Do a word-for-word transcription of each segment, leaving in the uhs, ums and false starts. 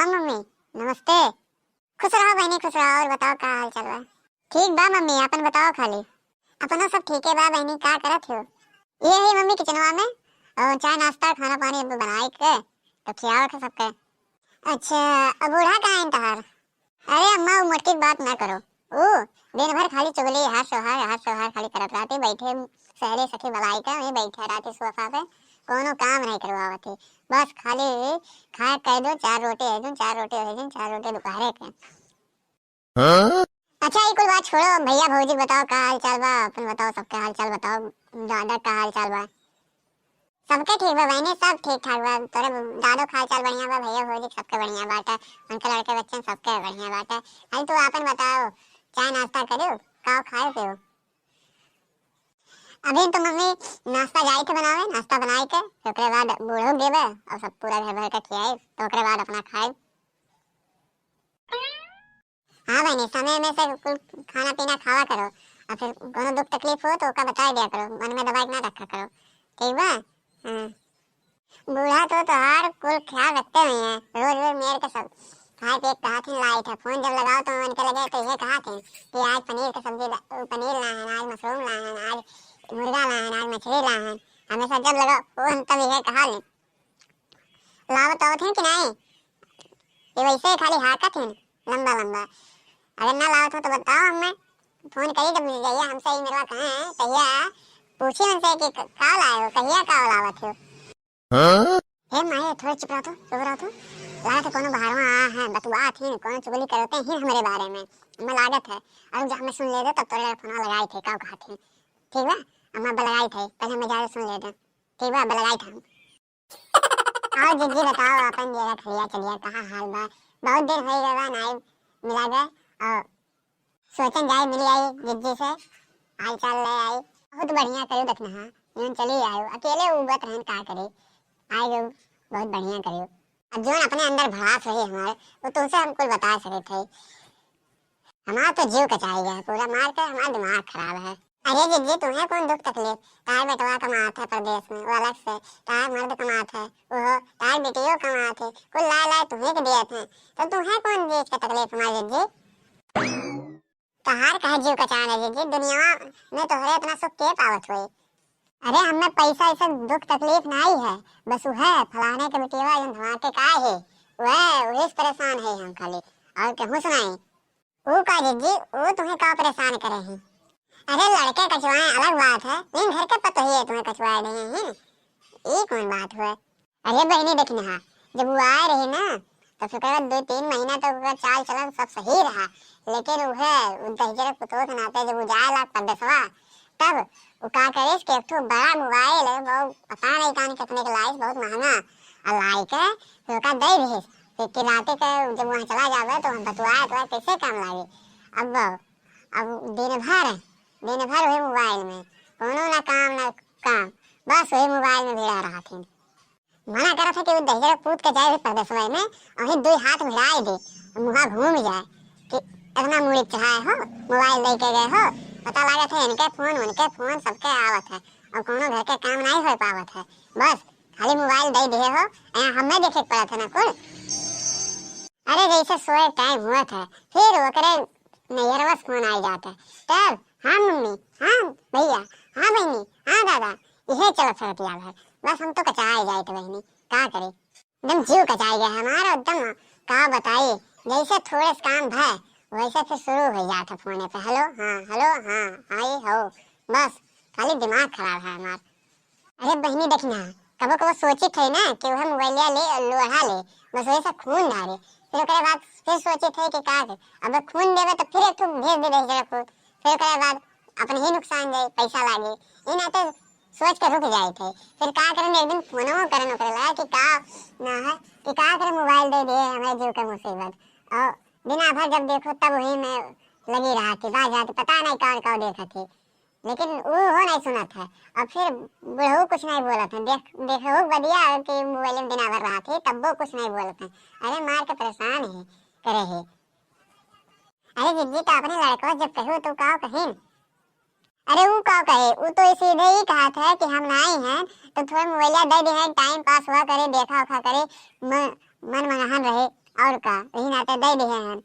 हाँ मम्मी, नमस्ते। खुश रहो बहिनी, खुश रहो। और बताओ, का हाल चाल बा? ठीक बा मम्मी, आपन बताओ खाली। अपनो सब ठीके बा बहिनी, का करत हो? ये है मम्मी किचनवा में, और चाय नाश्ता खाना पानी अब बनाए के तो खियावत है सबके। अच्छा, अब बूढ़ा कहाँ है तहार? अरे अम्मा, वो मोटकी के बात ना करो। ऊ दिन भर खाली चुगली, हार सोहार, हार सोहार खाली करत रहती। बैठे सहेली सखी बुलाई के वहीं बैठे रहती सोफा पे, कोनो काम नहीं करवावत थी। बस खाली खाए कह दो, चार रोटी है दो, चार रोटी है दो, चार रोटी दोपहरे के। हाँ? अच्छा, ये कुल बात छोड़ो, भैया भौजी बताओ का हाल चाल बा, अपन बताओ, सबके हाल चाल बताओ, दादा का हाल चाल बा? सबके ठीक बा बहिनी, सब ठीक ठाक बा। तोरे दादो का हाल चाल बढ़िया बा, भैया भौजी सबके बढ़िया बाटे, उनके लड़के बच्चन सबके बढ़िया बाटे। अरे तू आपन बताओ, चाय नाश्ता करियो, का खाए पियो? अभी तो मम्मी नाश्ता जाई थे बनावे, नाश्ता बनाए के ओकरे बाद बूढ़ो के देबे और सब पूरा घर भर के खियाए, तो ओकरे बाद अपना खाए। हाँ बहिनी, समय में से कुल खाना पीना खावा करो, और फिर कोनो दुख तकलीफ हो तो ओका बताए दिया करो, मन में दबाए के ना रखा करो, ठीक बा? हाँ। बूढ़ा तो तोहार कुल ख्याल रखते हुए हैं, रोज रोज मेर के सब खाए पिए के कहत हैं, लाइट है, फोन जब लगाओ तो उनके लगे तो ये कहत हैं कि आज पनीर के सब्जी ला-, पनीर लाए हैं, आज मशरूम लाए हैं, आज मुर्गा लाए हैं, आज मछली लाए हैं। हमेशा जब लगाओ फोन तब ये कहा ले, लावत आवत हैं कि नहीं? ये वैसे ही खाली हाकत हैं लंबा लंबा। अगर ना लावत हो तो बताओ हमें, फोन करी जब मिल जाइए हमसे, ई मेरवा कहाँ है, कहिया पूछी उनसे कि क-, का लाए हो, कहिया का लावत हो। हाँ? हे माई, थोड़ा चुप रहो तो, चुप रहो तो। लागत है कोनो बाहरवा आ है, बतुआत हैं, कोनो चुगली करते हैं हमरे बारे में, हमें लागत है। और जब हमें सुन ले दे तब तोरे फोन लगाई थे, का कहत हैं, ठीक बा? अम्मा अब लगाई थे, पहले हमें ज्यादा सुन ले दे, ठीक बा? अब लगाई थे हम। और जिज्जी बताओ, अपन डेरा खलिया चलिया कहाँ हाल बा? बहुत दिन हो गए बा, नाई मिला गए। और सोचन जाए मिल आई जिज्जी से, हाल चाल ले आई। बहुत बढ़िया करू दखना, हाँ, यूं चली आयो। अकेले उबत रहन का करे, आए गयो, बहुत बढ़िया करू। अब जोन अपने अंदर भड़ास रही हमारे, वो तुमसे हम कुल बता सके थे। हमार तो जीव कचाई गया पूरा, मार के हमार दिमाग खराब है। अरे जिज्जी, तुम्हें कौन दुख तकलीफ? तार बेटवा कमात है परदेस में, वो अलग से, तार मर्द कमात है, वो तार बेटियो कमात है, कुल लाए लाए तुम्हें के दियत हैं, तो तुम्हें कौन चीज के तकलीफ हमार जिज्जी? तहार कहे जीव कचान है जिज्जी, दुनिया में तोहरे इतना सुख के पावत होई? अरे हमें पैसा ऐसा दुख तकलीफ नहीं है, बस वह फलाने के बेटिया जन धमाके का है, वह वही से परेशान है हम खाली, और कहूँ सुनाई। ऊ का जिज्जी, ऊ तुम्हें का परेशान करे हैं? अरे लड़के कचवाए अलग बात है, लेकिन घर के पतोहिए तुम्हें कचवाए रहे हैं, ई कौन बात हुआ? अरे बहिनी देखी ना, जब वो आए रहे ना, तब से ओकरे बाद दो तीन महीना तक ओकर चाल चलन सब सही रहा, लेकिन उहे उ दहिजरक पुतोह के नाते जब वो जाए लाग परदेसवा, तब वो का करे कि एक ठो बड़ा मोबाइल है, वो पता नहीं कान कितने के लाइस, बहुत महंगा, और लाई के फिर ओका दे दिहिस। फिर कि राते के जब वहाँ चला जावे तो हम बतुआए तो कैसे काम लागे। अब, अब दिन भर, दिन भर वही मोबाइल में, कोनो ना काम ना काम, बस वही मोबाइल में भिड़ा रहत हैं। मना करत है कि वो दहिजरा पूत के जाए भी परदेसवा में, वहीं दुई हाथ भिड़ाए दे, मुहा घूम जाए कि इतना मूड़ी चढ़ाए हो, मोबाइल दे के गए हो, पता लागत है इनके फोन, उनके फोन, सबके आवत है, और कोनो घर के काम नहीं हो पावत है, बस खाली मोबाइल दे दिए हो, यहाँ हमें देखे के पड़त है ना कुल। अरे जैसे सोए टाइम हुआ था, फिर ओकरे नैहरवा से फोन आ जाता है, तब हाँ मम्मी, हाँ भैया, हाँ बहनी, हाँ दादा, यह चलत सरतिया भर। बस हम तो कचाए जाए थे बहनी, का करे, एकदम जीव कचाई गया हमारा, एकदम का बताई, जैसे थोड़े से काम भय वैसे फिर शुरू हो जाता फोने पे, हेलो हाँ, हेलो हाँ, आई हो, बस खाली दिमाग खराब है हमार। अरे बहिनी देखी ना, कबो कबो सोचित है ना कि वह मोबाइलिया ले और लोढ़ा ले, बस वही से खून डारे, फिर ओकरे बाद फिर सोचित है कि का करे, अब खून देवे तो फिर एक ठो भेज दे दहिजरा पूत, फिर ओकरे बाद अपने ही नुकसान जाए, पैसा लागे, ई नाते सोच के रुक जाए थे। फिर का करन, एक दिन फोनो करन ओकरे ला कि का ना है, कि का करे मोबाइल दे दिए हमें जीव के मुसीबत, और दिन भर जब देखो तब वही में लगी रहा थी, बाहर जाके पता नहीं कौन कौन देखा थी, लेकिन वो हो नहीं सुनत है। और फिर बुढ़ऊ कुछ नहीं बोलत है, देख, देखो बदिया कि मोबाइल में दिन भर रहा थी, तब वो कुछ नहीं बोलत है। अरे मार के परेशान है, करे है। अरे जिज्जी, तो अपने लड़को जब कहो तो का कहिन? अरे वो का कहे, वो तो सीधे ही कहा था कि हम नहीं हैं, तो थोड़ा मोबाइलिया दे दे हैं, टाइम पास हुआ करे, देखा उखा करे, मन, मन मनहन रहे। और का, यही नाते दे दिहे हैं,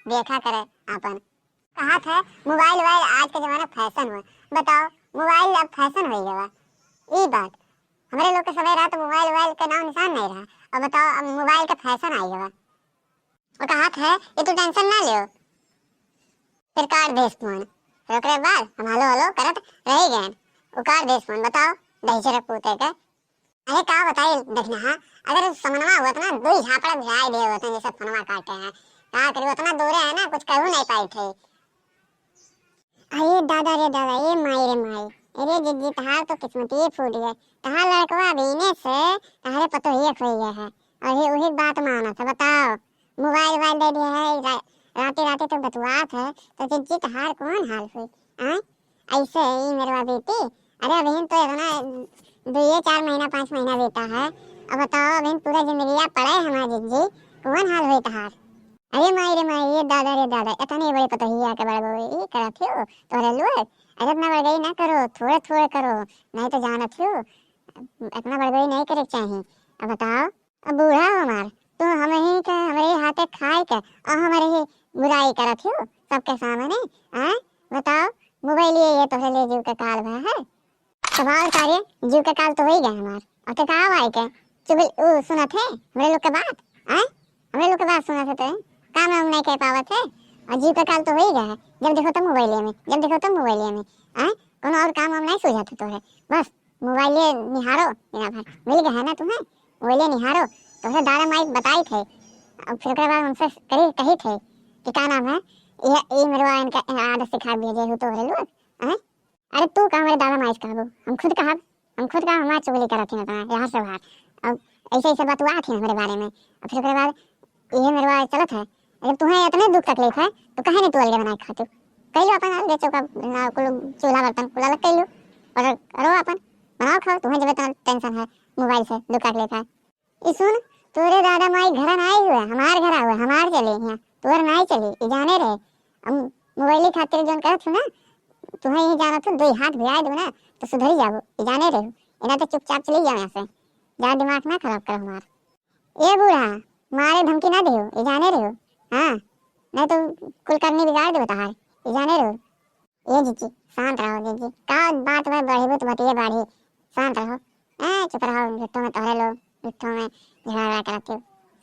देखा करे आपन। कहा थे मोबाइल वोबाइल आज के जमाना फैशन हुआ, बताओ मोबाइल अब फैशन हो गया। ई बात, हमरे लोग के समय रहा तो मोबाइल वोबाइल के नाम निशान नहीं रहा, अब बताओ अब मोबाइल के फैशन आ गया। और कहा थे ये तू टेंशन ना लियो, फिर काट देस फोन। फिर ओकरे बाद हम हेलो हेलो करत रह गए, वो काट देस फोन। बताओ दहिजर पूते के। अरे का बताई देखना, हाँ, अगर समनवा हुआ तो ना दो झापड़ा भिड़ाई दे होते हैं जैसे फोनवा काटे हैं। का करी, उतना दूर है ना, कुछ कहू नहीं पाई थे। अरे दादा रे दादा, ए माई रे माई, अरे जिज्जी तहार तो किस्मतिये फूट गए। तहार लड़कवा बीने से तहारे पतोहिए खोई गए है और ये वही बात मानत है। बताओ मोबाइल वोबाइल दे दिया है, रा-, राती राती तो बतुआत है, तो जिज्जी तहार कौन हाल हुई? आय, ऐसे ही मेरवा बीती। अरे अभी तो इतना दुइये चार महीना पाँच महीना बीता है, अब बताओ अभी पूरा जिंदगिया पड़ा है हमारा जिज्जी, कौन हाल हुई तहार? अरे माई रे माई, ये दादा रे दादा, इतने बड़े पतोहिया के बड़बोई करत हो तोहरे लोग। अरे इतना बड़बोई ना करो, थोड़े थोड़े करो, नहीं तो जानत हो इतना बड़बोई नहीं करे के चाही। अब बताओ, अब बूढ़ा हो हमार, तू हम ही के, हमरे हाथे खाए के और हमरे ही बुराई करत हो सबके सामने। आय, बताओ, मोबाइल ये, ये तोहरे लिए जीव के काल भा है। तब और का रे, जीव के काल तो होई गए हमार। और ते का आए के चुगल उ सुनत है हमरे लोग के बात? आय, हमरे लोग के बात सुनत है तो काम हम नहीं कर पावत है। और जीव के काल तो होई गए है, जब देखो तो मोबाइले में, जब देखो तो मोबाइले में। आय, कोनो और काम हम नहीं सूझत है तोहरे, बस मोबाइले निहारो। बिना भर मिल गए है ना तुम्हें, मोबाइले निहारो। तोहरे दादा माई बताई थे, और फिर ओकरे बाद उनसे करी कही थे कि का नाम है, ये ई मेरवा इनका आदत सिखा भेजे हो तोहरे लोग। आय, अरे तू का हमरे दादा माई से कहबू, हम खुद कहब, हम खुद कहब, हमार चुगली करत ही ना तना, यहाँ से बाहर। अब ऐसे ऐसे बतुआ थी हमरे बारे में। अब फिर ओकरे बाद ये मेरवा चलत है। जब तुम्हें इतने दुख तकलीफ है तो काहे नहीं तू अलगे बना के खातू? कह लो अपन अलगे चौका ना, कुल चूल्हा बर्तन कुल अलग कह लो और करो अपन, बनाओ खाओ, तुम्हें जब इतना टेंशन है मोबाइल से दुख तकलीफ है। ई सुन, तोरे दादा माई घरा नाई हुए, हमार घरा हुए, हमार चले यहाँ, तोर नाई चले, ई जाने रहे। हम मोबाइल खातिर जोन करत हो ना, तुम्हें यही जानत हो, दो हाथ भिड़ा दो ना, तो सुधरी जाबो, ई जाने रहे। इना तो चुपचाप चली जाओ यहाँ से, ज्यादा दिमाग ना खराब करो हमार। ए बूढ़ा, मारे धमकी ना दियो, ई जाने रहे। हाँ, नहीं तो कुल करनी बिगाड़ देबो तहार, ई जाने रहे। ए जीजी, शांत रहो जीजी, का बात में बढ़ेबो तो बतिये बाढ़ी, शांत रहो। ए, चुप रहो, झूठो में तोहरे लोग, झूठो में झगड़ा करत हो।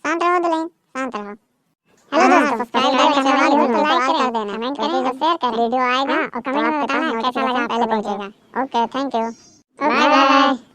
शांत रहो दुल्हन, शांत रहो। हेलो हाँ, दोस्तों, subscribe करें, channel को like करें, comment करें, share करें, video आएगा, हाँ, और comment में बताना कैसा लगा, पहले पहुंचेगा। Okay, thank you। Okay, bye bye।